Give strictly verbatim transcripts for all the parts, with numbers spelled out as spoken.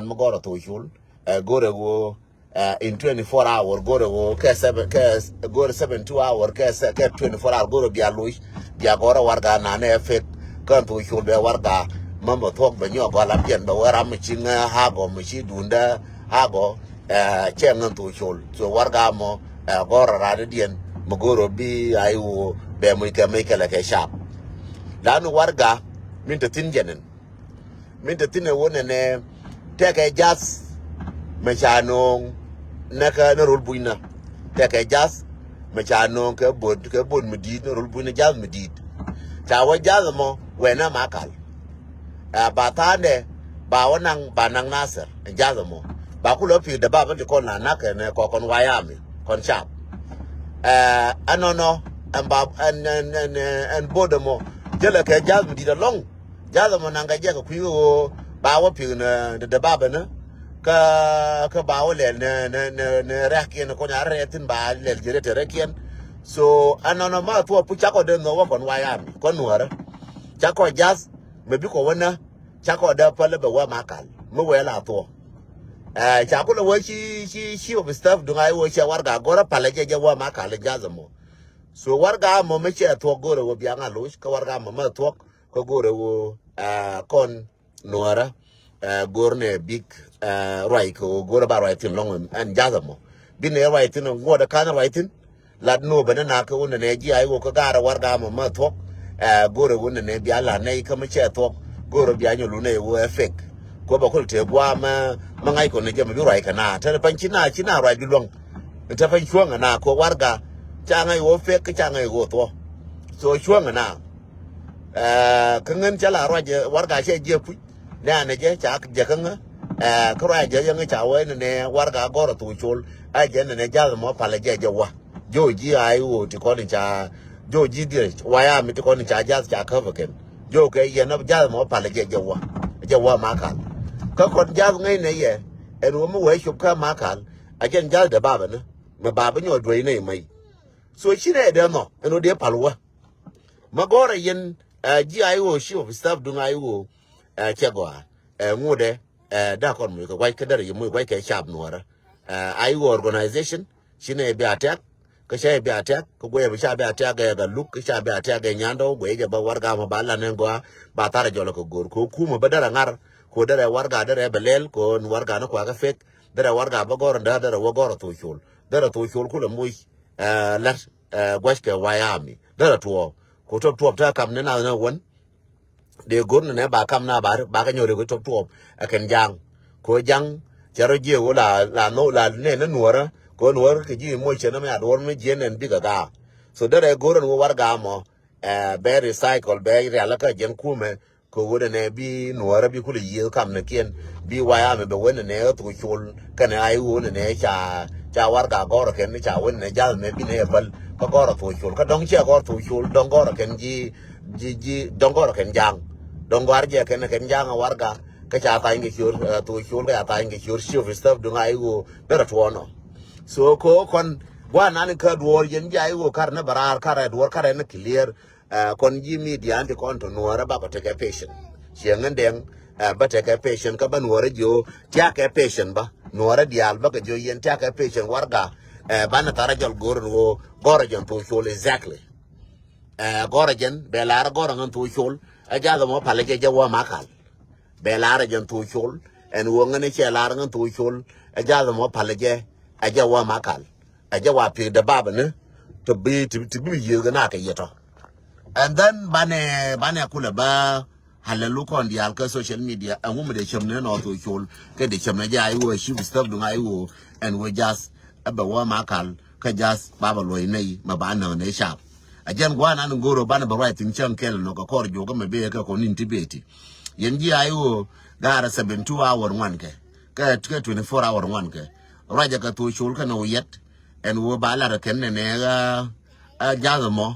Mi gɔrɛ thok col, ɛ, go̱rɛ ɣöö, ɛ, in twenty-four hour, go̱rɛ ɣöö kɛ seven, kɛ, go̱rɛ seven two hour, kɛ se-, kɛ twenty-four hour, go̱rɛ bia loc, bia gɔrɛ warɛga nanɛ ɛ fek, kɛn thok col bɛ warɛga, mɛ mɛ thuɔ̱k bɛ nyɔk gɔl a piɛn bɛ wee ram mi ci ŋɛ hagɔ, mi ci dundä hagɔ, ɛ, cɛ ŋɛn thok col. So warɛga mɔ, ɛ, gɔrɛ raan diɛn, mi go̱rɛ bi a i̱ ɣöö bɛ muc kɛ mec kɛ lɛ kɛ cap. Lanu warɛga, min te thi̱n jɛn ɛn. Min te thi̱n ɛ wä nɛnɛ tɛkɛ jath mɛ ca nööŋ nɛ kɛ ni rol bucnä. Tɛkɛ jath mɛ ca nööŋ kɛ bot, kɛ bot mi di̱i̱t ni rol bucnä jath mi di̱i̱t. Ca wä jath ɛmɔ wɛnɛ Makal. Ɛ, ba tha̱a̱ndɛ ba wä naŋ, ba naŋ Nasir ɛ jath ɛmɔ. Ba kulɛ pi̱i̱r dee ba ben ti kɔn la nak kɛn kɔ kɔn wayami kɔn cap. Ɛ, ɛnɔnɔ ɛn ba ɛn, ɛn, ɛn, ɛn bot ɛmɔ jälɛ kɛ jath mi di̱i̱t ɛlɔ̱ŋ. Jath ɛmɔ naŋ kɛ jɛ kɛ kui̱ ɣöö ba wä pi̱i̱n, ɛ, dee, dee babä ni. Kä, kä ba wä lɛl ni, ni, ni, ni rɛ̈kiɛn kɔn a rɛ̈ thi̱n ba lɛl ji̱ rɛ̈t rɛ̈kiɛn. So ɛnɔnɔ ma thuɔ̱ɔ̱p puc cakɔ dee nhɔk wä kɔn wayami kɔn nuäärä. Cakɔ jath mɛ bikɔ wä nä cakɔ dee päl bɛ wä Makal mi wɛl a thuɔ̱ɔ̱. Ɛ, ca kulɛ wä ci, ci, ci of staff duŋ a i̱ wä cɛ warɛga gɔrä palɛ jɛ jɛ wä Makal jath ɛmɔ. So warɛga mɔ mi cɛ thuɔ̱k go̱rɛ wä biaŋ a loc kä warɛga mɔ mi thuɔ̱k kä go̱rɛ wä, ɛ, kɔn nuäärä, ɛ, go̱r nɛ bik, ɛ, ruac kɛ wä go̱rɛ ba ruac thi̱n lɔŋ ɛn jath ɛmɔ. Bi nɛ ruac thi̱n ŋuɔ̱t ɛ ka̱n ruac thi̱n. Lat nööbä ni nak kä wä nɛ nɛ ji̱ a i̱ wä kä gaarɛ warɛga mɔ mi thuɔ̱k, ɛ, go̱rɛ wä nɛ nɛ bia la nɛy kä mi cɛ thuɔ̱k go̱rɛ bia nyɔlu nɛy wä ɛ fek. Kuɔ bɛ kul tëë gua̱a̱ mɛ, mɛ ŋa̱c kɔn ni jɛ mɛ bi ruac kɛ na te ni pany ci na, ci na ruac bi luäŋ. Te pany cuäŋ na kuɔ warɛga ca ŋa̱c wä fek kä ca ŋa̱c wä thuɔ̱k. So cuäŋ na. Ɛ, kä ŋän cä la ruac, ɛ, warɛga cɛ jiɛ puc. Nɛ anɛ jɛ ca jɛ kä ŋä. Ɛ, kä ruac jɛ yɛ ŋä ca wee nɛ nɛ warɛga gɔrɛ thok col. A jɛ nɛ nɛ jath mɔ palɛ jɛ jɛ wa. Jo̱o̱ ji̱ a i̱ ɣöö ti kɔn in ca. Jo̱o̱ ji̱ diɛ wayami ti kɔn in ca jath ca käp ɛ kɛn. Jo̱o̱ kɛ yɛn ɔ jath mɔ palɛ jɛ jɛ wa. Jɛ wa Makal. Kä kɔn jath ŋäcnɛ yɛ. Ɛn ɣöö mi wee cop kä Makal. A jɛn jath dee babä ni. Mɛ babä nyɔɔc duec nɛy mɛy. So ci nɛ dee nhɔ ɛn ɣöö dee pal wä. Ma gɔrɛ yɛn, ɛ, ji̱ a i̱ ɣöö chief of staff duŋ a i̱ ɣöö, ɛ, cɛ gɔaa, ɛ, ŋutdɛ, ɛ, da̱k kɔn muc kɛ gua̱c kä derɛ yɛ muc gua̱c kɛ cap nuɔɔrä. Ɛ, a i̱ ɣöö organization ci nɛ bi attack, kä ca bi attack, kä guɛy bi ca bi attack ɛ Gat Luk, kä ca bi attack ɛ Nyandɔw, guɛy jɛ bä warɛga mɔ ba lan ɛn gɔaa, ba tharɛ jɔlɛ kɛ go̱r, kɛ kumɛ bä derɛ ŋa̱r, kɛ derɛ warɛga derɛ bɛ lɛl, kɛ warɛga ni kuakä fek, derɛ warɛga bä gɔr ɛn däär, derɛ wä gɔr ɛ thok col, derɛ thok col kulɛ muc, ɛ, lät, ɛ, gua̱ckɛ wayami. Derɛ tuɔɔk. Ku tuɔp tuɔp te kam ni nath ni wän. Dee go̱r ni nɛ ba kam na ba, ba kɛ nyɔri kɛ tuɔp tuɔp. Ɛ kɛn ja̱a̱ŋ. Ko ja̱a̱ŋ. Cɛ rɔ jiɛ wä la, la no, la nɛ ni nuɔrä. Ko nuɔrä kɛ ji̱ emotion mi a duɔr mi jiɛ nɛn bikɛ gaa. So derɛ go̱r ni wä warɛga mɔ. Ɛ, bɛ recycle, bɛ rial kä jɛn kumɛ. Kɛ ɣöö nɛnɛ bi nuɔɔrä bi kulɛ yiëë kamnikiɛn, bi wayami bɛ wen nɛnɛ ɣä thok col, kɛnɛ a i̱ ɣöö nɛnɛ ca, ca warɛga gɔ̱rä kɛn, ca wen nɛ ja̱th mɛ bi nɛ ɛ päl, kä gɔ̱rä thok col, kä dɔ̱ŋ ciɛ gɔ̱r thok col, dɔ̱ŋ gɔ̱rä kɛn ji̱, ji̱, ji̱, dɔ̱ŋ gɔ̱rä kɛn ja̱a̱ŋ, dɔ̱ŋ gɔ̱a̱r jɛ kɛn, kɛn ja̱a̱ŋ a warɛga, kä ca thany kɛ ciöör, ɛ, thok col, kä ca thany kɛ ciöör, chief of staff duŋ a i̱ ɣöö derɛ tuɔɔnɔ. So kɛ ɣöö kɔn gua̱a̱r nani kä duɔ̱ɔ̱r yɛn ji̱ a i̱ ɣöö karɛ ni bɛ raar, karɛ duɔ̱ɔ̱r, karɛ ni clear. Ɛ, kɔn ji̱ media ti kɔn tɔ nuɔɔrä bakɔ tekɛ patient. Ciɛ ŋän dɛŋ, ɛ, bä tekɛ patient kä bä nuɔɔrä jiö tiakɛ patient bä. Nuɔɔrä diaal bä kɛ jiö yɛn tiakɛ patient warɛga. Ɛ, banɛ tharä jɔl go̱r ɛn ɣöö gɔrɛ jɛn thok col exactly. Ɛ, gɔrɛ jɛn bɛ lar gɔrɛ ŋän thok col. Ɛ jath ɛmɔ palɛ jɛ jɛ wä Makal. Bɛ lar ɛ jɛn thok col. Ɛn ɣöö ŋän cɛ lar ŋän thok col. Ɛ jath ɛmɔ palɛ jɛ. Ɛ jɛ wä Makal. Ɛ jɛ wa pi̱i̱k dee babä ni. Ti bi, ti, ti bi yiëëk na kɛ yɛ tɔ. And then banɛ, banɛ kulɛ bä halɛ luk kɔn diaal kä social media. Ɛŋu mi dee cäm ni nɔ thok col. Kɛ dee cäm ni jɛ a i̱ wä chief staff duŋ a i̱ wä. Ɛn wä jath. Ɛ bɛ wä Makal. Kä jath babä luɔ̱c nɛy mɛ ba näk nɛy cap. A jɛn gua̱a̱r nan go̱o̱r banɛ bɛ ruac thi̱n cäŋ kɛl nɔ kɛ kɔr juɔk kä mɛ bee kɛ kɔn in ti beti. Yɛn ji̱ a i̱ wä gaarɛ seven two hour ŋuan kɛ. Kɛ, kɛ twenty four hour ŋuan kɛ. Ruacɛ kɛ thok col kɛnɛ wä yɛt. Ɛn wä ba lar kɛn nɛnɛ ɣä, ɛ, jath ɛmɔ.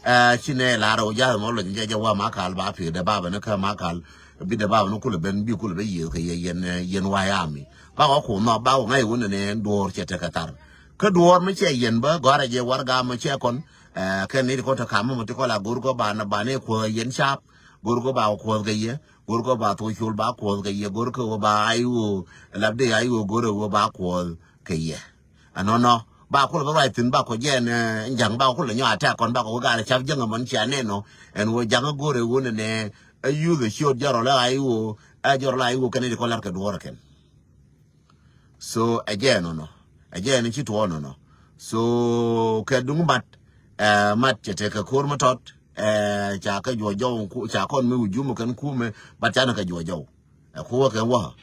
Ɛ, ci nɛ lar wä jath ɛmɔ lɔny jɛ jɛ wä Makal ba pi̱i̱r dee babä ni kä Makal. Bi dee babä ni kulɛ ben bi kulɛ ben yiëëth kɛ yɛ yɛn, ɛ, yɛn wayami. Bakɔ kuŋ nhɔk bakɔ ŋa̱c wä nɛnɛ duɔ̱ɔ̱r cɛ tekɛ thar. Kä duɔ̱ɔ̱r mi cɛ yɛn bä gɔ̱a̱rɛ jɛ warɛga mɔ cɛ kɔn. Ɛ, kɛn ni ti kɔn te kam mɔ ti kɔn la go̱r kɔ ba na ba ni kuɔth yɛn cap. Go̱r kɔ ba kuɔth kɛ yɛ. Go̱rkɛ ba thok col ba kuɔth kɛ yɛ, go̱rkɛ wä ba I O, lap de I O go̱rɛ wä ba kuɔth kɛ yɛ. Ɛnɔnɔ ba kulɛ bä ruac thi̱n, ba kɔ jɛn, eh, ja̱ŋ ba kulɛ nyɔ attack kɔn, ba kɔ wä gal cap jäŋ ɛmɔn cia nɛn nɔ. Ɛn wä ja̱ŋ go̱rɛ wä nɛnɛ, ɛ yuth ɛ ciöt jɔrɔ lɛ I O, ɛ jɔrɔ lɛ I O kɛn i̱ kɔ la̱r kɛ duɔ̱ɔ̱r kɛn. So ɛ jɛ ɛnɔnɔ, ɛ jɛ ɛn ci tuɔɔk ɛnɔnɔ. So kɛ duŋ mat, eh, mat cɛ tekɛ ko̱r mi tɔt, eh, ca kɛ juɔc jɔw ku, ca kɔn mi wujum kɛn kumɛ, bat canɛ kɛ juɔc jɔw. Ɛ kuwä kɛ wä.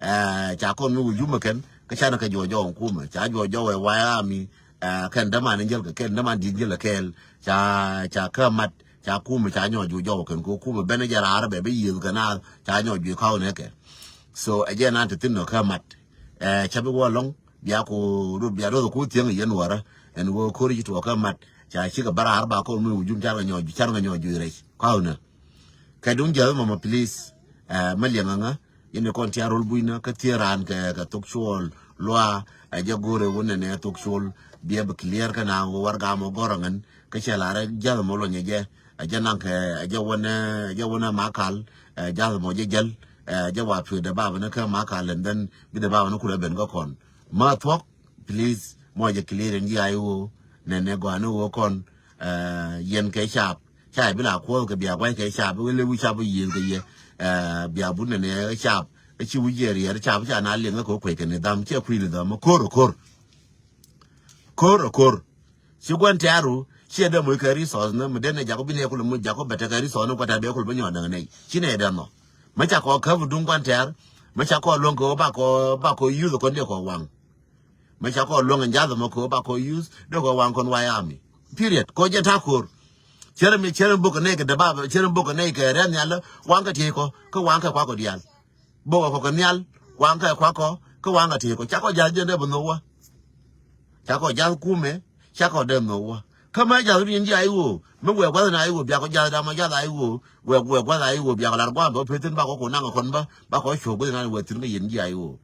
Eh, ca kɔn mi wujum kɛn, kä canɛ kɛ juɔc jɔw kumɛ. Ca juɔc jɔw ɛ waya mi, eh, kɛn däman in jäl kɛ kɛl, däman di̱t jäl kɛ kɛl. Ca, ca kä mat, ca kumɛ, ca nyɔc juɔc jɔw kɛn ku kumɛ. Bɛn jɛ raar bɛ bi yiëth kɛ na, ca nyɔc juɔc kaw nɛ kɛ. So ɛ jɛ nan ti thin nɔ kä mat. Eh, ca bi wä lɔŋ, bia ku, bia dɔth ku thiäŋ yɛn wärä. Ɛn wä ko̱ri ci tuɔɔk kä mat. Ca cikɛ bä raar ba kɔn mi wujum car kɛ nyɔc, car kɛ nyɔc juɔc rɛc. Kaw nɛ. Kɛ duŋ jiath mama please. Eh, ma liɛŋ aŋa. Yɛn kɔn tia rol buinä kä thiee raan kɛ, kɛ thok cuɔl. Lua, eh, jɛ go̱rɛ wä nɛnɛ thok cuɔl. Biɛ bi clear kä na wä warɛga mɔ gɔr aŋän. Kä cɛ larɛ jiath mɔ lɔnyɛ jɛ. Eh, jɛ naŋ kɛ, eh, jɛ wänɛ, eh, jɛ wänɛ Makal. Eh, jiath mɔ jɛ jäl. Eh, jɛ wa piöt dɛ babä ni kä Makal and then bi dɛ babä ni kulɛ ben kä kɔn. Ma thuɔk, please, mɔ jɛ clear in ji̱ I O, nɛnɛ gɔaa ni wä kɔn, eh, yɛn kɛ cap. Ca bi la kuɔth kɛ bia gua̱c kɛ cap, wele wi̱c cap yiëth kɛ yɛ, eh, bia but nɛnɛ cap. Ɛ ci wi̱c yɛ riɛr cap, ca na liŋ kɛ kuec kɛ ni dham, cɛ kui̱ ni dham, ko̱r, ko̱r. Ko̱r, ko̱r. Ci gua̱n tɛ̈ru, ciɛ dee moc kɛ resource ni, mi den ni jakɔ bi ni kulɛ moc jakɔ bɛ tekɛ resource ni kuat a bɛ kulɛ bi nyɔɔn däŋ nɛy. Ci nɛy dee nhɔ. Mi ca kɔ käp duŋ gua̱n tɛ̈r, mi ca kɔ luäŋ kɛ wä bakɔ, bakɔ yuth kɔn dee kɔ waŋ. Mi ca kɔ luäŋ in jath mɔ kɛ wä bakɔ yuth, dee kɔ waŋ kɔn wayami. Period. Kɔ jɛ ta̱a̱ ko̱r. Cɛrɛ mi, cɛrɛ mi bok kɛ nɛy kɛ dee ba, cɛrɛ mi bok kɛ nɛy kɛ rɛn nhial, waŋ kɛ tiey kɔ, kä waŋ kɛ kuakɔ diaal. Bok kɔ kɛ nhial, waŋ kɛ kuakɔ, kä waŋ kɛ tiey kɔ. Cakɔ jath jɛ dee bi nhok wä. Cakɔ jath kumɛ, cakɔ dee nhok wä. Kä mɛ jath rin ji̱ I O, mi wɛɛ gua̱th na I O, biakɔ jath dama jath I O, wɛɛ, wɛɛ gua̱th I O, biakɔ lar gua̱th bä pethin bakɔ ku naŋ kɔn bä, bakɔ cuɔk gua̱th na wɛɛ thi̱n kä yɛn ji̱ I O.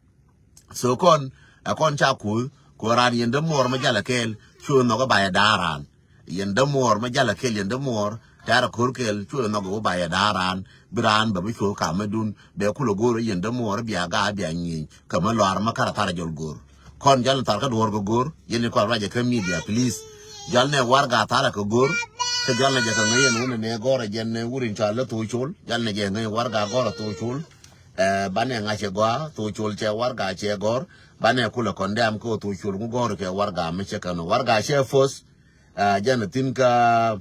So kɔn, ɛ kɔn ca kuth, ku raan yɛn dämuɔɔr mi jalɛ kɛɛl, cu nhɔk ɛ ba yɛ da̱a̱ raan. Yɛn dämuɔɔr mi jalɛ kɛɛl, yɛn dämuɔɔr, tɛ̈rɛ ko̱r kɛɛl, cu nhɔk ɛ wä ba yɛ da̱a̱ raan, bi raan bɛ bi cuɔth kamä dun, bɛ kulɛ go̱o̱r yɛn dämuɔɔr bia gaak bia nyieny, kɛ mi lɔaar mi kärɛ tharɛ jɔl go̱o̱r. Kɔn jɔl ni thar kä duɔ̱ɔ̱r kɛ go̱o̱r, yɛn ni kɔn ruacɛ kä media, please. Jɔl ni warɛga tharɛ kɛ go̱o̱r, kä jɔl ni jɛ kɛ ŋäc yɛn wun ni nɛ gɔ̱rɛ jɛn ni wur in cɔal lä thok col, jɔl ni jɛ ŋäc warɛga gɔ̱rɛ thok col. Eh, banɛ ŋa̱cɛ gɔaa, thok col cɛ warɛga cɛ gɔ̱r, banɛ kulɛ condemn kä thok col ŋu gɔ̱r kɛ warɛga mi cɛ kɛn warɛga cɛ post, eh, jɛn thi̱n kä,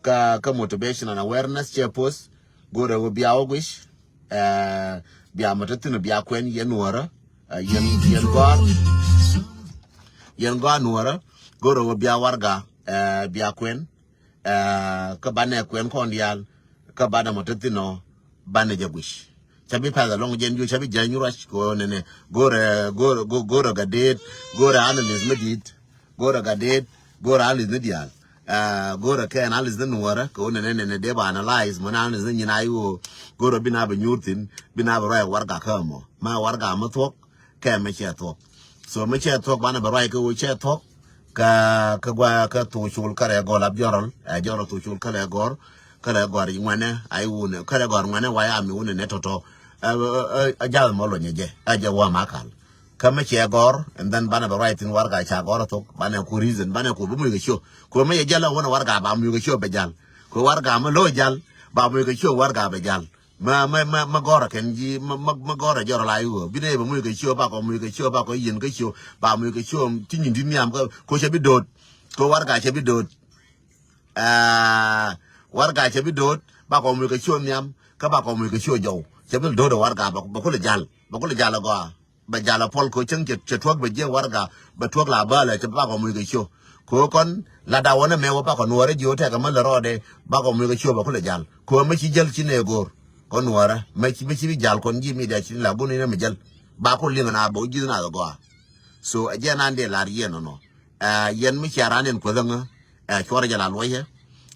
kä, kä motivation and awareness cɛ post, go̱rɛ wä bia wä guic, eh, bia mɛ te thi̱n bia kuɛn yɛn nuɔrä, eh, yɛn, yɛn gɔ̱r, yɛn gɔ̱r nuɔrä, go̱rɛ wä bia warɛga, eh, bia kuɛn, eh, kä banɛ kuɛn kɔn diaal, kä banɛ mɔ te thi̱n ɔ, banɛ jɛ guic. Ca bi path alɔŋ jɛn ju, ca bi jany ruac ko nɛnɛ. Go̱rɛ, go̱rɛ, go̱rɛ, go̱rɛ gadet, go̱rɛ analyst mi dit, go̱rɛ gadet, go̱rɛ analyst ni diaal. Ah, go̱rɛ kɛn analyst ni nuɔrɛ, ko nɛnɛ, nɛnɛ dee ba analyze, mɔnɛ analyst ni nyin ayi wo. Go̱rɛ bi na bi nyuur thin, bi na bi ruac warɛga kä mɔ. Ma warɛga mi thuɔk, kɛ mi cɛ thuɔk. So mi cɛ thuɔk, banɛ bɛ ruac kɛ wo cɛ thuɔk. Kä, kä gua, kä thok col kärɛ gɔl ab jɔrɔl. Ɛ jɔrɔl thok col kärɛ gɔr. Kärɛ gɔr ŋuɛnɛ, ay wunɛ, kärɛ gɔr ŋuɛnɛ, wayami wunɛ nɛ tɔtɔ. Ɛ, ɛ, ɛ, ɛ, jath mɔ lonyɛ jɛ. Ɛ jɛ wä Makal. Kä mi cɛ gɔr, and then banɛ bɛ ruac thi̱n warɛga ca gɔr thok, banɛ ku reason, banɛ ku bi muc kɛ cio. Ku mi yɛ jɛl ɛ wunɛ warɛga ba muc kɛ cio bɛ jal. Ku warɛga mi lo̱ jal, ba muc kɛ cio warɛga bɛ jal. Ma, ma, ma, ma gɔrɛ kɛn ji̱, ma, ma, ma gɔrɛ jɔrɔ la iwä. Bi dee ba muc kɛ cio, ba kɔ muc kɛ cio, ba kɔ yin kɛ cio, ba muc kɛ cio, ti nyin ti nhiam kɛ, ko cɛ bi do̱t. Ko warɛga cɛ bi do̱t. Ah, warɛga cɛ bi do̱t, ba kɔ muc kɛ cio nhiam, kä ba kɔ muc kɛ cio jɔw. Cɛ bi do̱t warɛga, ba, ba kulɛ jal, ba kulɛ jal gɔaa. Bɛ jal a puɔl kɛ cäŋ cɛ, cɛ tuɔ̱k bɛ jiɛ warɛga, bɛ tuɔ̱k la bäälɛ cɛ bakɔ muc kɛ cio. Kɛ kɔn la da wänɛ mɛ wä bakɔ nuɔrɛ ji̱ wä tɛkɛ mä lɛ rɔɔdɛ, bakɔ muc kɛ cio bɛ kulɛ jal. Kɛ mä ci jäl ci nɛ go̱o̱r. Kɛ nuɔrɛ, mä ci, mä ci bi jal kɔn ji̱ mi dɛ ci la gun inɛ mi jäl. Bakɔ liŋ na bɛ wä ji̱ na gɔaa. So, ɛ jɛ nan dee lar yɛn nɔ nɔ. Ɛ, yɛn mi cia ran ɛn kuäth ɛŋä, ɛ, cuɔrɛ jɛ la luɔcɛ.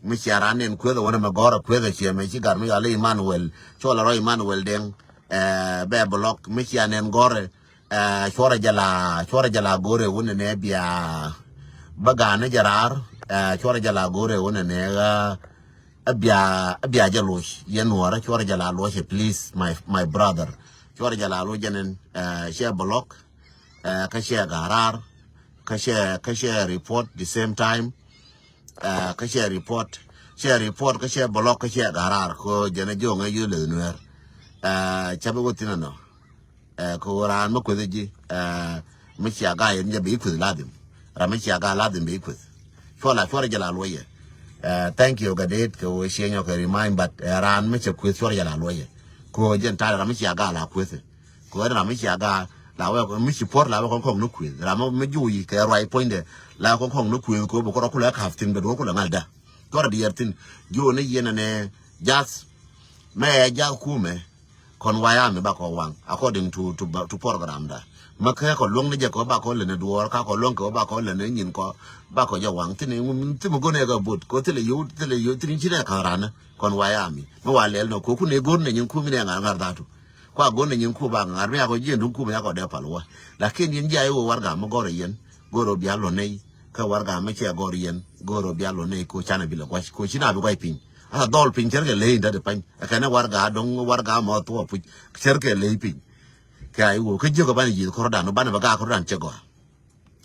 Mi cia ran ɛn kuäth ɛ wänɛ mɛ gɔ̱rɛ kuäth ɛ ciɛ mɛ ci gar mi yɔal Emmanuel. Cuɔl ɛ rɔ Emmanuel Dɛŋ, ɛ, bɛ block. Mi cia nɛn gɔ̱rɛ, ɛ, cuɔrɛ jɛ la, cuɔrɛ jɛ la go̱rɛ wänɛ nɛ bia. Bä ga̱a̱n ni jɛ raar, ɛ, cuɔrɛ jɛ la go̱rɛ wänɛ nɛ ɣä. A bia a bia jɛ loc yɛn nuɔrä cuɔrɛ jɛ la loc ɛ please my my brother. Cuɔrɛ jɛ la loc jɛ nin, eh, cɛ block, eh, kä cɛ garar, kä cɛ kä cɛ report the same time. Eh, kä cɛ report, cɛ report kä cɛ block kä cɛ garar ko jɛ ni joŋ ɛ yulɛ nuɛr. Eh, cɛ bi wä thin ɛnɔ. Eh, kɛ ɣöö raan mi kueth ji̱, eh, mi cia gaa yɛn jɛ bi kueth ladhim. Ram mi cia gaa ladhim bi kueth. Cuɔl a cuɔr jɛ la luɔyɛ. Eh, thank you kɛ det kɛ ɣöö cie nyɔk kɛ remind, but, eh, raan mi cɛ kueth cuɔr jɛ la luɔyɛ. Kɛ ɣöö jɛn ta̱a̱ ram mi cia gaa la kueth. Kɛ ɣöö ram mi cia gaa la wɛ mi ci puɔr la wɛ kɔn kɔŋ ni kueth. Ram mi juuc kɛ ruac puɔ̱nydɛ la wɛ kɔn kɔŋ ni kueth kɛ ɣöö bi kɔrɔ kulɛ ka̱p thi̱n bɛ duɔ̱ɔ̱r kulɛ ŋa̱l da. Cuɔr diɛɛr thi̱n. Juuc ni yɛn ɛnɛ jath. Mɛ ɛ jath kumɛ. Kɔn wayami ba kɔ waŋ according to, to, to program da. Ma kɛ kɔ luɔŋ ni jɛ kɔ ba kɔ lɛ ni duɔɔr ka kɔ luɔŋ kɛ ba kɔ lɛ ni nyin kɔ ba kɔ jɛ waŋ. Thini ŋum thimi gɔnɛ kɛ bot kɔ thilɛ yow thilɛ yow thini ci nɛ kaŋ ranä. Kɔn wayami mi wa lɛl nɔ kɔ ku ni gɔn ni nyin ku mi nɛ ŋar ŋar dhatu. Kua gɔn ni nyin ku ba ŋar mi akɔ jiɛn duŋ ku mi akɔ dɛ pal wä. Lakin yin jɛ ayi wä warga mi gɔr yɛn gɔr ɔ bia lɔ nɛy. Kä warga mi cɛ gɔr yɛn gɔr ɔ bia lɔ nɛy kɔ canɛ bi lɛ guac kɔ ci na bi guac piny. Asa dhɔl piny cärkɛ ley in dädi pany. Ɛ kɛn ɛ warga dɔŋ warga mɔ thuɔ puc cärkɛ ley piny. Kɛ a iwuɔ kä jiäk ɛ banɛ yiëth kɔrɔdan banɛ bɛ gaa kɔrɔdan cɛ gɔaa.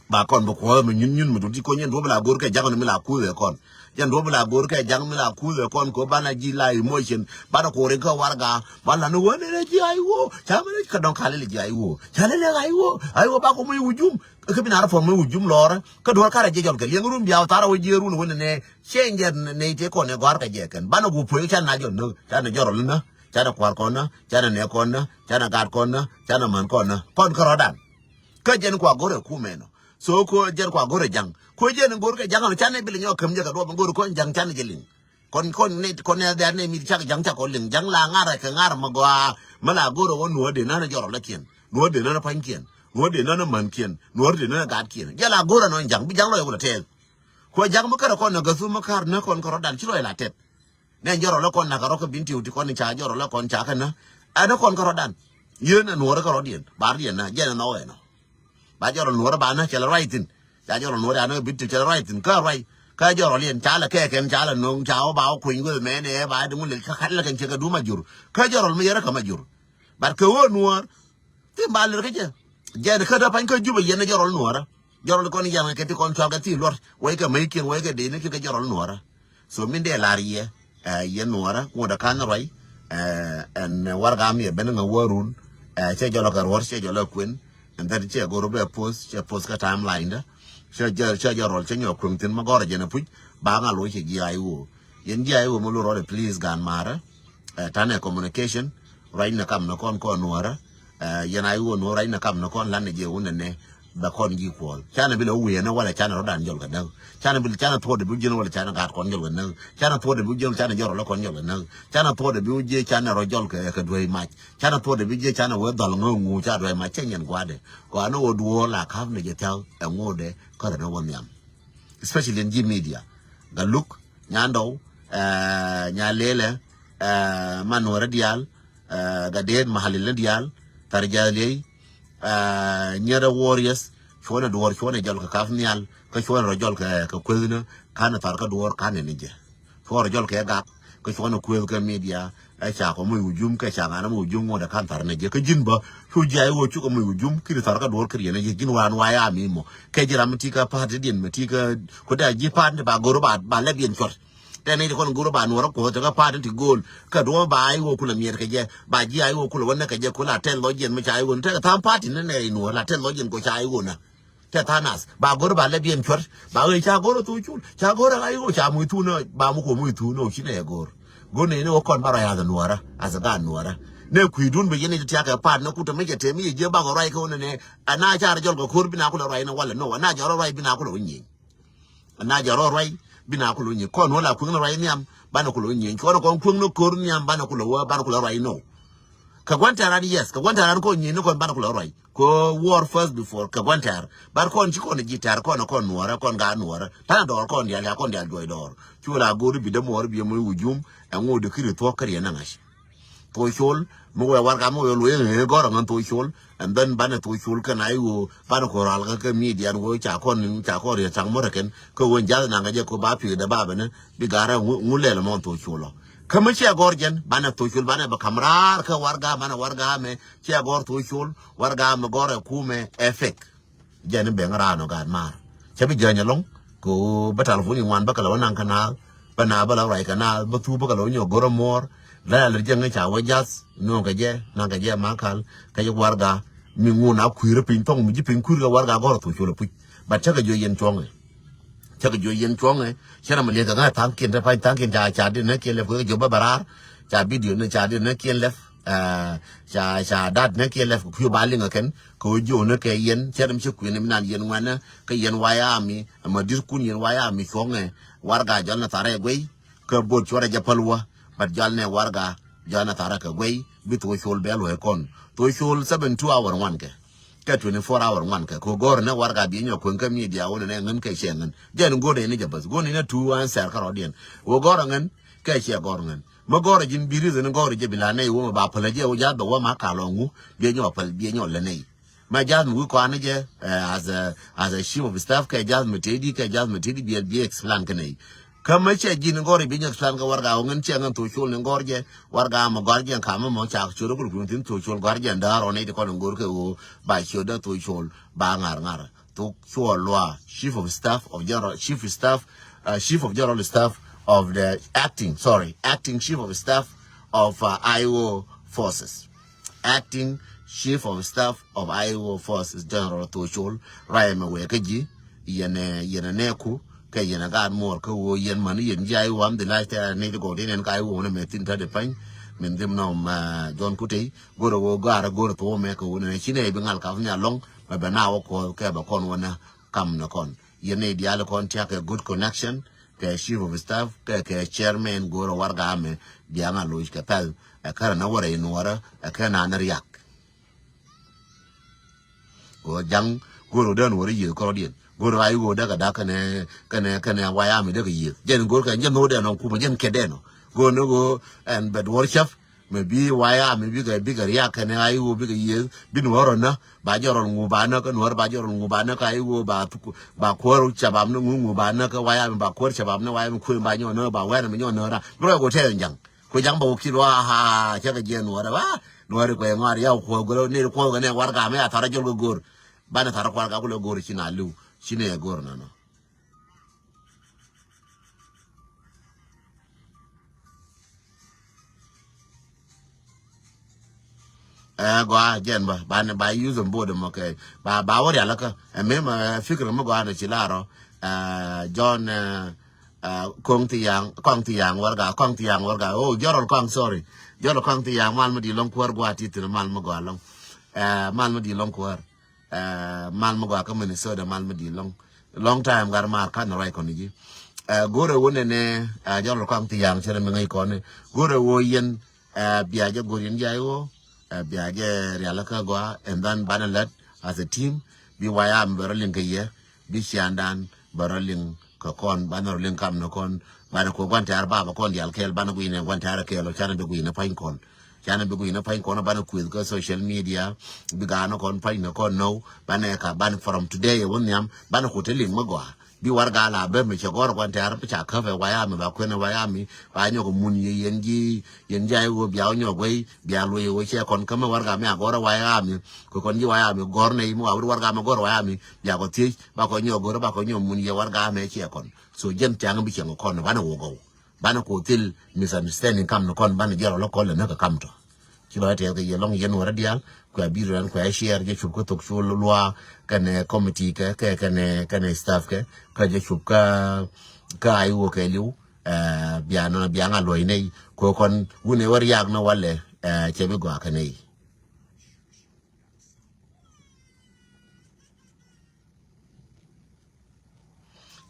Ba kɔn bɛ kuɔth mi nyun nyun mi dut ti kɔn yɛn duɔ̱p la go̱r kɛ jaŋ ni mi la kuth ɛ kɔn. Yɛn duɔ̱p la go̱r kɛ jaŋ mi la kuth ɛ kɔn kɛ banɛ ji̱ la emotion banɛ kuɔri kä warga. Banɛ ni wä ni rɛ ji̱ a iwuɔ ca mi rɛ kä dɔŋ kalɛ lɛ ji̱ a iwuɔ ca lɛ lɛ a iwuɔ a iwuɔ ba kɔ mi wujum. Kä bi na rɛ pɔm mi wujum lɔrä kä duɔ̱r karɛ jiɛ jɔl kɛ liɛŋ run bia wä tharɛ wä jiɛ run wä ni nɛ. Cieŋ jɛ nɛy tëë kɔn ɛ gɔ̱a̱r kɛ jɛ kɛn banɛ gup puɔ̱ny canɛ a jɔl näk canɛ jɔrɔl ni nä canɛ nɛ kua̱r kɔn nä canɛ nɛ kɔn nä canɛ gat kɔn nä canɛ män kɔn nä kɔn kärɔ̱dan. Kä jɛn kua go̱rɛ kumɛ nɔ so ko jɛn kua go̱rɛ ja̱ŋ ko jɛn go̱r kɛ ja̱ŋ nɔ canɛ bi lɛ nyɔk käm jɛ kɛ duɔp go̱r kɔn ja̱ŋ canɛ jɛ liŋ. Kɔn kɔn nɛ kɔn nɛ dhɛr nɛ mi cak ja̱ŋ cak kɔn liŋ ja̱ŋ la ŋarɛ kɛ ŋarɛ mɛ gɔaa. Mɛ la go̱rɛ wä nuɔ̱ɔ̱r dee nänɛ jɔrɔl lä kiɛn nuɔ̱ɔ̱r dee nänɛ pa̱ny kiɛn nuɔ̱ɔ̱r dee nänɛ män kiɛn nuɔ̱ɔ̱r dee nänɛ gat kiɛn jɛ la go̱rɛ nɔ ja̱ŋ bi ja̱ŋ lɔ yɛ wä lɛ tɛɛth. Kuɛ ja̱ŋ mi kärɛ kɔn nä gäthu mi ka̱r nä kɔn kärɔ̱dan ci lɔc la tɛth. Nɛ jɔrɔ lɛ kɔn nakä rɔ kä bin tiw ti kɔn ca jɔrɔ lɛ kɔn ca kä nä. Ɛn kɔn kä rɔdan. Yien ɛ nuɔrɛ kä rɔdiɛn ba riɛn nä jɛn ɛ nhɔk ɛnɔ. Ba jɔrɔ nuɔrɛ ba nä cɛ lɛ ruac thin. Ca jɔrɔ nuɔrɛ anä bin tiw cɛ lɛ ruac thin kä ruac kä jɔrɔ liɛn ca lɛ kɛɛkɛn ca lɛ no̱o̱ŋ ca wä ba wä kuny weth mɛn ɛ ba di ŋun lɛ kä kat lɛ kɛn cɛ kɛ du ma jur kä jɔrɔ mi yɛrɛ kä ma jur. Bat kɛ wä nuɔr. Thim ba lir kä jɛ. Jɛn kä dä pany kä Jubɛ yɛn jɔrɔl nuɔrä. Jɔrɔl kɔn yɛn kɛ ti kɔn cual kɛ thi luɔr wec kɛ mec kiɛn wec kɛ dee ni kiɛn kɛ jɔrɔl nuɔrä. So min dee lar yɛ ɛ yɛn nuɔrä ŋuɔdä kan ruac. Ɛ ɛn warga mi ɛ ben ŋa wärun. Ɛ cɛ jɔlɔ kɛ ruɔr cɛ jɔlɔ kuen. And then cɛ goro bɛ post cɛ post kä timeline dä. Cɛ jɛ cɛ jɔrɔl cɛ nyɔ kueŋ thin ma gɔrɔ jɛn a puc ba ŋa loc cɛ jiay wo. Yɛn jiay wo mi lo rɔdɛ please gan marä. Ɛ tanɛ communication. Ruac ni kam ni kɔn kɔn nuɔrä. Ɛ yɛn a iwuɔ nuɔr ruac ni kam ni kɔn lan ni jiɛ wun ni nɛ. Bɛ kɔn ji̱ kuɔl canɛ bi lɛ wiɛ ni wala canɛ rɔdan jɔl kɛ näk. Canɛ bi canɛ thuɔt bi jiɛn wala canɛ gat kɔn jɔl kɛ näk. Canɛ thuɔt bi jiɛn canɛ jɔrɔ lɛ kɔn jɔl kɛ näk. Canɛ thuɔt bi jiɛ canɛ rɔ jɔl kɛ kɛ duey mac. Canɛ thuɔt bi jiɛ canɛ wee dhɔl ŋä ŋu ca duey mac cɛ nyɛn guadɛ. Kɔanɛ wä duɔɔ la kap ni jɛ thiak ɛ ŋuɔdɛ kärɛ ni wä nhiam. Especially in ji̱ media. Galuk, Nyandɔw, eh, Nyalelɛ, eh, Manuɔrɛ diaal, eh, Gadet Mahalilɛ diaal, Tharjaliey, eh, Nyerɛ Warriors, cuɔnɛ duɔr cuɔnɛ jɔl kɛ kap nhial kä cuɔnɛ rɔ jɔl kɛ kɛ kuethnä. Kanɛ thar kä duɔr kanɛ ni jɛ. Cuɔr jɔl kɛ gak kä cuɔnɛ kueth kɛ media. Ɛ ca kɔ moc wujum kɛ ca ŋanɛ moc wujum ŋuɔdɛ kan thar ni jɛ kä ji̱n bä. Cu jiay wä cukɛ moc wujum kiri thar kä duɔr kiri yɛn ji̱ ji̱n wan waya mi mɔ. Kɛ ji̱ ram mi ti kä pa̱a̱t ti diɛn mi ti kä kuda ji̱ pa̱a̱t ni ba goro ba ba lɛ biɛn cuɔt. Tɛn ni ti kɔn goro ba nuɔrä kuɔth ti kä pa̱a̱t ti gol. Kä duɔr ba ay wä kulɛ miɛt kɛ jɛ ba ji̱ ay wä kulɛ wä nɛ kɛ jɛ kulɛ a tɛth lɔ jiɛn mi ca ay wä ni tɛk tha̱a̱ŋ pa̱a̱t ti ni nɛ inuɔr la tɛth lɔ jiɛn ko ca ay wä na. Tɛ tha̱a̱ŋ nath ba go̱r ba lɛ biɛn cuɔt ba ɣöö ca go̱r a thok cul ca go̱r a ɣac ɣöö ca muc thuun ba mi kuɔ muc thuun ɣöö ci nɛ yɛ go̱r. Go̱r nɛ ni wä kɔn ba rɔ yath nuɔrä. Ath gaat nuɔrä nɛ kui̱dun bi yɛn i̱ ti tiakɛ paat ni kut te mi cɛ te mi yɛ jiɛ bak ɣä ruac kä wä nɛ nɛ. Ana ca rɔ jɔl kɛ ko̱r bi na kulɛ ruac ni walɛ no ana jɔl rɔ ruac bi na kulɛ wä nyieny. Ana jɔl rɔ ruac bi na kulɛ wä nyieny kɔn wä la kui̱ ni ruac nhiam banɛ kulɛ wä nyieny cuɔn kɔn kui̱ ni ko̱r nhiam banɛ kulɛ wä banɛ kulɛ ruac no. Kɛ gua̱n tɛ̈r an yes kɛ gua̱n tɛ̈r an kɔn nyieny ni kɔn banɛ kulɛ ruac. Ko war first before kɛ gua̱n tɛ̈r bar kɔn ci kɔn ji̱ tɛ̈r kɔn kɔn nuɔrɛ kɔn gaat nuɔrɛ ta̱nɛ dɔɔr kɔn diaal ca kɔn diaal juɔc dɔɔr. Cu la go̱o̱r bi dämuɔɔr bi ɛmɔ i̱ wujum ɛŋu di kiri thuɔ̱k kä riɛn naŋac. Thuɔ̱k col mi wee warka mi wee luɔy ŋeŋe gɔr ɛŋän thuɔ̱k col. And then banɛ Thok Col kɛn a i̱ ɣöö banɛ ko̱r ral kä kɛ media ni ɣöö ca kɔn, ca kɔn riɛ taŋ mɔrɛ kɛn kä ɣöö jath naŋ kɛ jɛ ko ba pi̱i̱ dɛ ba bɛnɛ bi garɛ ŋu, ŋu lɛl mɔn Thok Col ɔ. Kä mi ciɛ gɔr jɛn banɛ Thok Col banɛ bɛ kam raar kä warɛga, banɛ warɛga mɛ ciɛ gɔr Thok Col, warɛga mɛ gɔr ɛ kumɛ ɛ fake. Jɛn i̱ ben raan ɔ gaat maar. Cä bi jäny ɛlɔ̱ŋ kɛ ɣöö bä talpon i̱ ŋuan bä kɛ lɛ wä naŋ kɛ naath, bä naath bä lɛ ruac kɛ naath, bä thuu bä kɛ lɛ wä nyɔk go̱r ɛ muɔɔr. Lɛ alɛ jɛ ŋäc ca wä jath nööŋ kɛ jɛ, naŋ kɛ jɛ ma kal kɛ jɛ warɛga mi ŋun a kui̱r piny thɔŋ mi ji̱ piny kui̱r kɛ warɛga gɔ̱r a Thok Col a puc. But cä kɛ jiö yɛn cuɔ̱ŋɛ. Cä kɛ jiö yɛn cuɔ̱ŋɛ. Cä rɛ mi liɛth kɛ ŋa̱ tha̱a̱ŋkiɛn te pa̱ny tha̱a̱ŋkiɛn ca, ca dit nä kiɛn lɛp kɛ jiö bä bɛ raar. Ca video ni ca dit nä kiɛn lɛp. Ca, ca dat nä kiɛn lɛp kɛ kui̱ ba liŋ ɛ kɛn kɛ ɣöö jiö nä kɛ yɛn cɛ rim ci kui̱n mi nan yɛn ŋuɛnä kɛ yɛn White Army ɛmɔ di̱t kun yɛn White Army cuɔ̱ŋɛ. Warɛga jɔl nɛ tharɛ guey kɛ bot cuɔrɛ jɛ päl wä. But jɔl nɛ warɛga jɔl nɛ tharɛ kɛ guey bi Thok Col bɛ luɔ̱c kɔn. Thok Col seven two hour ŋuan kɛ kɛ twenty four hour ŋuan kɛ kɛ gɔr nɛ warɛga bi nyɔ kueŋ kɛ media wä nɛ ŋän kɛ cɛ ŋän. Jɛn go̱r nɛ ni jɛ bäth go̱r nɛ ni tu answer kärɔ̱diɛn wä gɔr ŋän kɛ cɛ gɔr ŋän. Mä gɔrɛ ji̱n bi reason gɔrɛ jɛ bi la nɛy wä mɛ ba päl jɛ wä jath bɛ wä ma ka lɔŋ wu biɛ nyɔ päl biɛ nyɔ lɛ nɛy. Mɛ jath mi wi̱i̱ kɔanä jɛ as a, as a chief of staff kɛ jath mi tëëdi kɛ jath mi tëëdi biɛ biɛ explain kɛ nɛy. Kä mä cɛ ji̱n gɔrɛ bi nyɔ explain kɛ warɛga wä ŋän cɛ ŋän Thok Col ni gɔr jɛ warɛga mɛ gɔr jɛ kamä mɔ ca cor kul kui̱n thi̱n Thok Col gɔr jɛ nda̱a̱r ɔ nɛy ti kɔn gɔr kɛ wä ba ciö dä Thok Col ba ŋa̱r ŋa̱r. Thok Col Luaak, chief of staff of general, chief staff, uh, chief of general staff of the acting, sorry, acting chief of staff of uh, I O forces. Acting chief of staff of I O forces, General Thok Col, rayɛ mɛ wee kä ji̱ yɛn, yɛn nɛɛku kɛ yɛn gaat muɔr kä woo yɛn mani yɛn ji̱ I O am di lac tɛ ni di gɔw di nɛn ka I O nɛ mɛ thin tɛ di pany. Min dhim nɔm John Kutey go̱rɛ woo gaarɛ go̱rɛ thok mɛ kɛ woo nɛ ci nɛ bi ŋal kap ni alɔŋ. Mɛ bɛ na wä kuɔth kɛ bɛ kɔn wä nä kam ni kɔn. Yɛn ni diaal kɔn tiak kɛ good connection kɛ chief of staff kɛ kɛ chairman go̱o̱r warɛga mɛ diaŋ a loc kɛ pɛl. Ɛ kɛn na wä rɛy nuɔrä ɛ kɛn na ni riak. Go̱o̱r jaŋ go̱o̱r wä dee nuɔrä yiëth kɔrɔdiɛn go̱o̱r a i̱ go̱o̱r dee kɛ dak kɛnɛ kɛnɛ kɛnɛ waya mi dee kɛ yiëth jɛn go̱o̱r kɛ jɛn nuɔr dee nɔ kumɛ jɛn kɛ dee nɔ. Go̱o̱r ni go̱o̱r ɛn bɛ duɔr cäp. Mɛ bi waya mi bikɛ bikɛ riak kɛnɛ a i̱ woo bikɛ yiëth bi nuɔ̱ɔ̱r ɔ nä ba jɔrɔl ŋu ba nä kä nuɔ̱ɔ̱r ba jɔrɔl ŋu ba nä kä a i̱ woo ba thuk ba kuäär cabam ni ŋu ŋu ba nä kä waya mi ba kuäär cabam ni waya mi kuëë ba nyɔɔ nä ba wɛn mi nyɔɔ nä ra bi rɔy ko tɛɛn jaŋ. Ko jaŋ ba wä ki luaa haa cä kɛ jiɛn nuɔ̱ɔ̱r ba nuɔ̱ɔ̱r kɔ yɛ ŋɔaar yaw kuɔth gölä ni kuɔth kɛ nɛ warɛga mi a thar a jɔl kɛ go̱o̱r. Banɛ thar kuarɛga kulɛ go̱o̱r ci na li̱w ci ni ɛ go̱o̱r nɔnɔ. Ɛ gɔaa jɛn ba ba ni ba use on board mɔ kɛ ba ba wä rial kä ɛ mi ma fikir mi gɔaa ni ci la rɔ. Ɛ John ɛ Kɔŋ Thiaŋ Kɔŋ Thiaŋ warɛga Kɔŋ Thiaŋ warɛga o jɔrɔl Kɔŋ sorry. Jɔrɔl Kɔŋ Thiaŋ mal mi di lɔŋ kuäär gɔaa ti thin mal mi gɔaa lɔŋ. Ɛ mal mi di lɔŋ kuäär. Ɛ mal mi gɔaa kä Minnesota mal mi di lɔŋ. Long time gar mar kan ruac kɔn ji̱. Ɛ go̱rɛ wä nɛnɛ ɛ jɔrɔl Kɔŋ Thiaŋ cɛ rɛ mi ŋäc kɔn go̱rɛ wä yɛn. Ɛ bia jɛ go̱r yɛn jɛ a i̱ woo ɛ bia jɛ rial kä gɔaa and then banɛ lät as a team. Bi waya mi bɛ rɔ liŋ kɛ yɛ bi ciandan bɛ rɔ liŋ kɛ kɔn banɛ rɔ liŋ kam ni kɔn. Banɛ ko guan tɛɛr baba kɔn dial kɛɛl banɛ guinɛ guan tɛɛr kɛɛl ɔ canɛ bi guinɛ pa̱ny kɔn. Canɛ bi guinɛ pa̱ny kɔn banɛ kueth kä social media. Bi gaanɛ kɔn pa̱ny ni kɔn now banɛ ka banɛ from today ɛ wä nhiam banɛ ko te liŋ mi gɔaa. Bi warɛga la bä mi cɛ gɔr kuan tɛ̈r bi ca käp ɛ wayami ba kuɛn ɛ wayami ba nyɔk mun yɛ yɛn ji̱ yɛn ji̱ a i̱ ɣöö bia wä nyɔk wei bia luɔc ɛ ɣöö cɛ kɔn kämɛ warɛga mi a gɔr ɛ wayami. Kɛ kɔn ji̱ wayami gɔr nɛ i̱ mi wa wut warɛga mi gɔr wayami bia kɔ thiec ba kɔ nyɔk gɔr ba kɔ nyɔk mun yɛ warɛga mɛ cɛ kɔn. So jɛn tiaŋ bi cɛ ŋɔ kɔn banɛ wä gɔw. Banɛ ko thil misunderstanding kam ni kɔn banɛ jɛrɔ lɔ kɔn lɛ näk ɛ kam tɔ. Ci lɔ tɛth kɛ yɛ lɔŋ yɛn wärä diaal kuɛ biri rɛn kuɛ share jɛ cup kä thok cu luaa kɛnɛ committee kɛ kɛ kɛnɛ kɛnɛ staff kɛ kä jɛ cup kä kä a i̱ wä kɛ liw. Ɛ bia nɔ bia ŋa luɔy nɛy kɛ kɔn wunɛ wä riak ni walɛ. Ɛ cɛ bi gɔaa kɛ nɛy.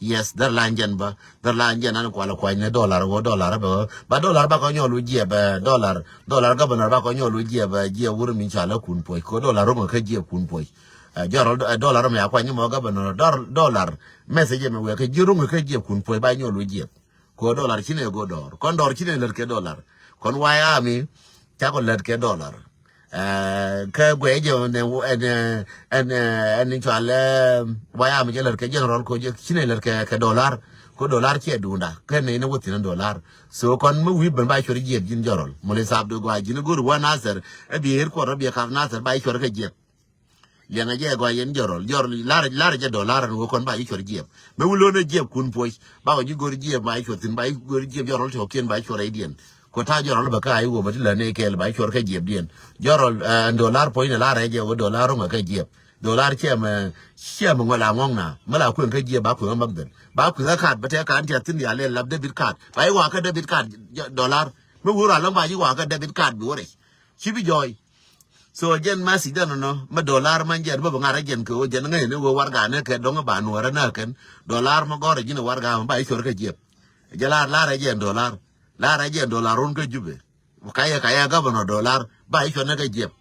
Yes, dhär la jɛn bä dhär la jɛn an kualɛ kuany ni dollar wä dollar bä ba dollar ba kɔ nyɔl wä jiɛ bɛ dollar dollar governor ba kɔ nyɔl wä jiɛ bɛ jiɛ wur mi ca la kun puɔc ko dollar rungɛ kä jiɛ kun puɔc. Ɛ jɔr ɛ dollar mi a kuany mɔ governor dollar message mi wɛ kä jiɛ rungɛ kä jiɛ kun puɔc ba nyɔl wä jiɛ. Ko dollar cine go dɔr kɔn dɔr cine lät kɛ dollar kɔn wayami. Cakɔ lät kɛ dollar. Ɛ, kä guɛy jɛ ɛn, ɛn, ɛn, ɛn, ɛn cual, ɛ, wayam jɛ lät kɛ general ko jɛ, cinɛ lät kɛ, kɛ dollar. Ko dollar ciɛ dunda. Kɛ nɛ inɛ wä thin dollar. So kɔn mi wi̱i̱ ben ba cuɔr jiɛp ji̱n jɔrɔl. Muli sap do gɔaa ji̱n go̱r wä Nasir. Ɛ bi ɣer kuɔr ɛ bi kap Nasir ba cuɔr kɛ jiɛp. Liɛŋɛ jɛ gɔaa yɛn jɔrɔl. Jɔrɔl lar, lar jɛ dollar ɛn wä kɔn ba ji̱ cuɔr jiɛp. Mɛ wä lon ɛ jiɛp kun puɔc. Ba wä ji̱ go̱r jiɛp ba ji̱ cuɔr thin ba ji̱ go̱r jiɛp jɔrɔl tɔkiɛn ba ji̱ cuɔr rɛydiɛn. Ko ta̱a̱ jɔrɔl bɛ kä a i̱ wä bä ti lät ni kɛɛl ba cuɔr kä jiɛpdiɛn. Jɔrɔl, ɛ, dollar puɔ̱ny ni la rɛc jɛ wä dollar ro̱ŋ kä jiɛp. Dollar ciɛ mɛ, ciɛ mɛ ŋuɛl a ŋɔŋ na. Mɛ la kueŋ kä jiɛp ba kueŋ kä makdhɛl. Ba kueŋ kä kaat bä tɛk kaat tiath thin diaal lɛ lap debit card. Ba i̱ wa kä debit card, jɔ-, dollar. Mɛ wur a lɔŋ ba ji̱ wa kä debit card bi wä rɛc. Ci bi jɔɔy. So jɛn message dan nɔ mɛ dollar man jɛn bä bä ŋa̱r jɛn kɛ wä jɛn ŋäc ni wä warga ni kɛ dɔŋ ba nuɔrɛ na kɛn. Dollar mɛ gɔr ji̱n warga mɛ ba i̱ cuɔr kä jiɛp. Jɛ lar, lar jɛn dollar. Lar jɛn dollar run kä Jubɛ. Kayɛ, kayɛ governor dollar ba i̱ cuɔr ni kä jiɛp.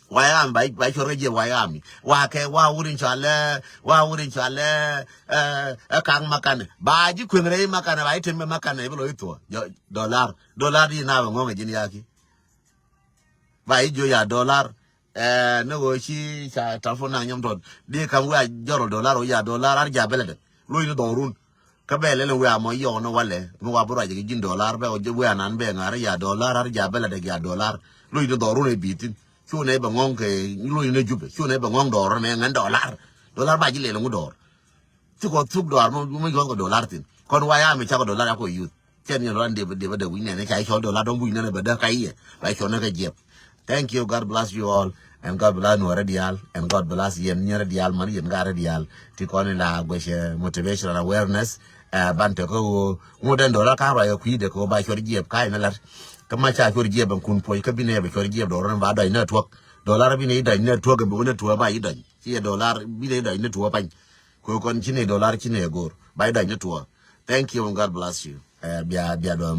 Wayami ba i̱, ba i̱ cuɔr kä jiɛp wayami. Wa kɛ wa wur in cualɛ, wa wur in cualɛ, ɛ, ɛ kaŋ makanɛ. Ba ji̱ kueŋ rɛy makanɛ ba i̱ tɛm makanɛ i̱ bi lɔ i̱ thuɔ. Jɔ, dollar, dollar di na bɛ ŋɔŋ ji̱n yaki. Ba i̱ jiö ya dollar. Ɛ, ni ɣöö ci ca telephone naŋ nyɔm tɔt di kam wi̱i̱ a jɔrɔl dollar ɣöö ya dollar ar ja bɛlɛ dɛ. Lo̱c ni dhɔrun. Kä bɛ lɛl in wi̱i̱ a mɔ yɔɔk ni walɛ mi wa bi ruac kɛ ji̱n dollar bɛ ɣöö wi̱i̱ a nan bɛ ŋa̱r ya dollar ar ja bɛlɛ dɛ ya dollar. Lo̱c ni dhɔrun ɛ bi̱i̱ thi̱n. Cu nɛ bɛ ŋɔŋ kɛ lo̱c ni Jubɛ cu nɛ bɛ ŋɔŋ dɔɔr nɛ ŋɛn dollar. Dollar ba ji̱ lɛl in ŋu dɔɔr. Ci kɔ thuk dɔɔr mi, mi yuɔth kɔ dollar thin. Kɔn wayami cakɔ dollar akɔ yuth. Cɛ ni rɔn dep, dep, dep wi̱ny nɛn ca cɔl dollar dɔŋ wi̱ny nɛn bɛ däk ka iɛ. Ba cɔl nɛ kɛ jiɛp. Thank you. God bless you all. And God bless nuɔrɛ dial. And God bless yɛn nyɛrɛ dial man yɛn garɛ dial. Ti kɔn in la guɛcɛ motivation and awareness. Ɛ, ban te kä ɣöö ŋut ɛn dollar ka ruac kɛ kui̱dɛ kɛ ɣöö ba cɔl jiɛp ka in lat. Kä ma ca cɔl jiɛp ɛn kun puɔc kä bi nɛ bɛ cɔl jiɛp dɔɔr ɛn ba dɔc nɛ tuɔk. Dollar bi nɛ dɔc nɛ tuɔk ɛn bi wä nɛ tuɔk ba yi dɔc. Ci yɛ dollar bi nɛ dɔc nɛ tuɔk pany. Kɛ kɔn ci ni dollar ci ni go̱o̱r. Ba i̱ dɔc ni tuɔ. Thank you and God bless you. Ɛ, bia, bia duɔm.